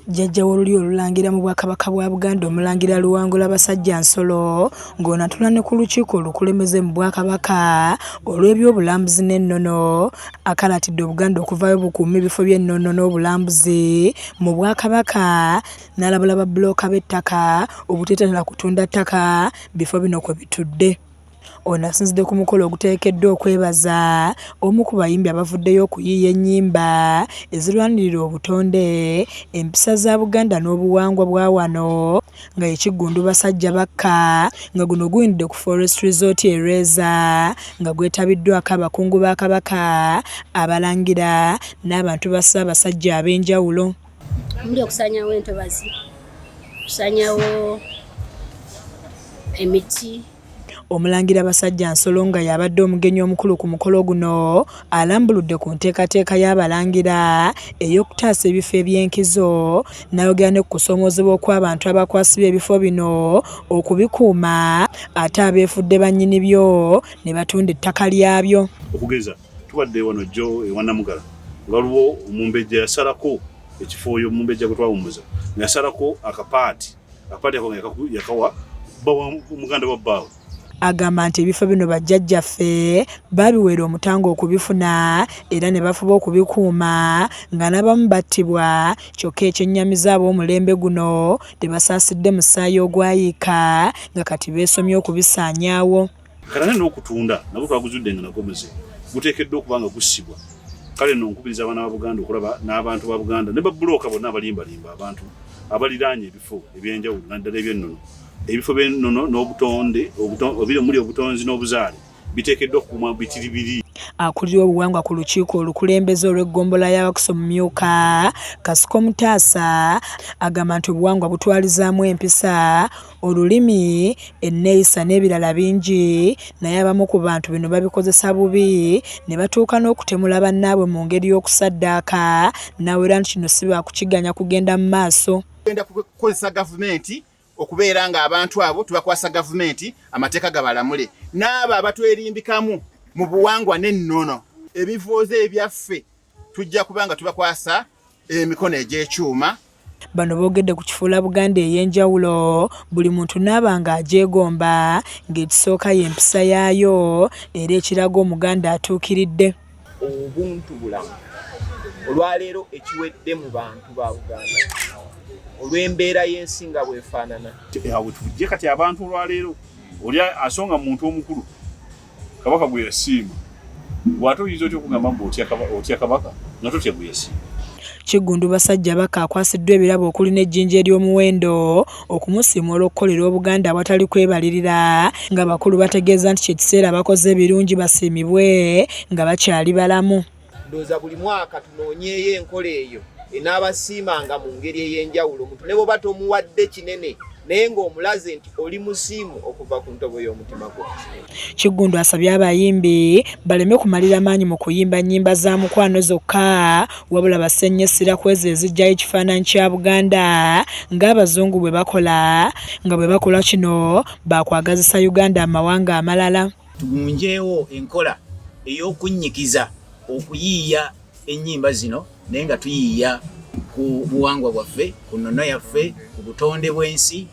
Jjajja w'olulyo Olulangira mu Bwakabaka bwa Buganda Omulangira Luwangula Basajjansolo ng'ono atuula ne ku lukiiko olukulembeze mu Bwakabaka olw'ebyobulambuzi n'ennono akalaatidde Obuganda okuvaayo bukuume ebifo by'ennono n'obulambuzi mu Bwakabaka n'alabula babbulooka b'ettaka obuteetantala kutunda ttaka bifo bino kwe bitudde. Ono asinzidde ku mukolo ogutegekeddwa okwebaza omu ku bayimbi abavuddeyo okuyiiya ennyimba ezirwanirira obutonde, empisa za Buganda n'obuwangwa bwa wano nga ye Kiggundu Basajjabakka nga guno guyindidde ku Forest Resort e Lweza nga gwetabiddwako abakungu ba Kabaka, Abalangira n'abantu ba Ssaabasajja ab'enjawulo. Omuli okusaanyawo entobazi, okusaanyawo emiti. Omulangira Basajjansolo nga y'abadde omugenyi omukulu ku mukolo guno alambuludde ku nteekateeka y'Abalangira ey'okutaasa ebifo eby'enkizo n'ayogera ne ku kusoomoozebwa okw'abantu abakwasibwa ebifo bino okubikuuma ate abeefudde bannyini byo ne batunda ettaka lyabyo. Okugeza tubadde wano jjo ewa Namugala nga waliwo omumbejja yasalako ekifo oyo omumbejja gwe twawummuza nga yasalako akapaati akapaati ako nga yakawa bba wa muganda wa bbaawe. Agamba nti ebifo bino bajjajjaffe baabiweera omutango okubifuna era ne bafuba okubikuuma nga n'abamu battibwa kyokka ekyennyamiza ab'omulembe guno tebasaasidde musaayi ogwayiika nga kati beesomye okubisaanyaawo. Kati ate n'okutunda nagwo twaguzudde nga nagwo muze guteekeddwa okuba nga gussibwa. Kale nno nkubiriza abaana ba Buganda okulaba n'abantu ba Buganda ne babbulooka bonna abalimbalimba abantu abaliraanye ebifo eby'enjawulo naddala eby'ennono. Ebifo by'ennono n'obutonde omuli obutonzi n'obuzaale biteekeddwa okukuumwa bitiribiri. Akulira obuwangwa ku lukiiko olukulembeze olw'eggombolola ya Wakiso Mumyuka Kasiko Mutaasa agamba nti obuwangwa butwalizaamu empisa, olulimi, enneeyisa n'ebirala bingi naye abamu ku bantu bino babikozesa bubi ne batuuka n'okutemula bannaabwe mu ngeri y'okusaddaaka n'awera nti kino si baakukiganya kugenda mu maaso. Tugenda kukozesa gavumenti okubeera ng'abantu abo tubakwasa gavumenti amateeka gabalamule n'abo abatwerimbikamu mu buwangwa n'ennono ebivooza ebyaffe tujja kuba nga tubakwasa emikono egy'ekyuma. Bano boogedde ku kifuula Buganda ey'enjawulo buli muntu n'aba ng'agyegomba ng'ekisooka y'empisa yaayo era ekiraga Omuganda atuukiridde. Obuntu bulamu olwaleero ekiwedde mu bantu ba Buganda olw'embeera y'ensi nga bw'efaanana. Awo tujje kati abantu olwaleero oli asonga mu muntu omukulu Kabaka gwe yasiima bw'ate oyinza otya okugamba mbu otya Kabaka nga totya gwe yasiima? Kiggundu Basajjabaka akwasiddwa ebirabo okuli n'ejjinja ery'omuwendo okumusiima olw'okukolera Obuganda awatali kwebalirira ng'abakulu bategeeza nti kye kiseera abakoze ebirungi basiimibwe nga bakyali balamu. Ndowooza buli mwaka tunoonyeeyo enkola eyo enaabasiimanga mu ngeri ey'enjawulo omuntu ne bw'oba tomuwadde kinene naye ng'omulaze nti oli musiimu okuva ku ntobo y'omutima gwo. Kiggundu asabye abayimbi baleme kumalira maanyi mu kuyimba nnyimba za mukwano zokka wabula basse nnyo essira ku ezo eziggyayo ekifaananyi kya Buganda ng'Abazungu bwe bakola nga bwe bakola kino baakwagazisa Uganda amawanga amalala. Tugunjeewo enkola ey'okunnyikiza okuyiiya ennyimba zino naye nga tuyiiya ku buwangwa bwaffe, ku nnono yaffe, ku butonde bw'ensi,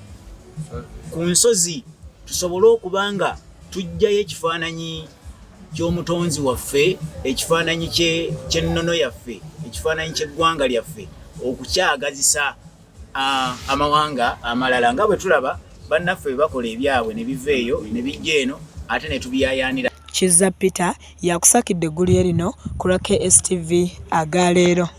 ku nsozi tusobole okuba nga tuggyayo ekifaananyi ky'omutonzi waffe, ekifaananyi ky'ennono yaffe, ekifaananyi ky'eggwanga lyaffe okukyagazisa amawanga amalala nga bwe tulaba bannaffe bwe bakola ebyabwe ne biva eyo ne bijja eno ate ne tubyayaanira. Kizza Peter y'akusakidde eggulire lino ku lwa KSTV aga leero.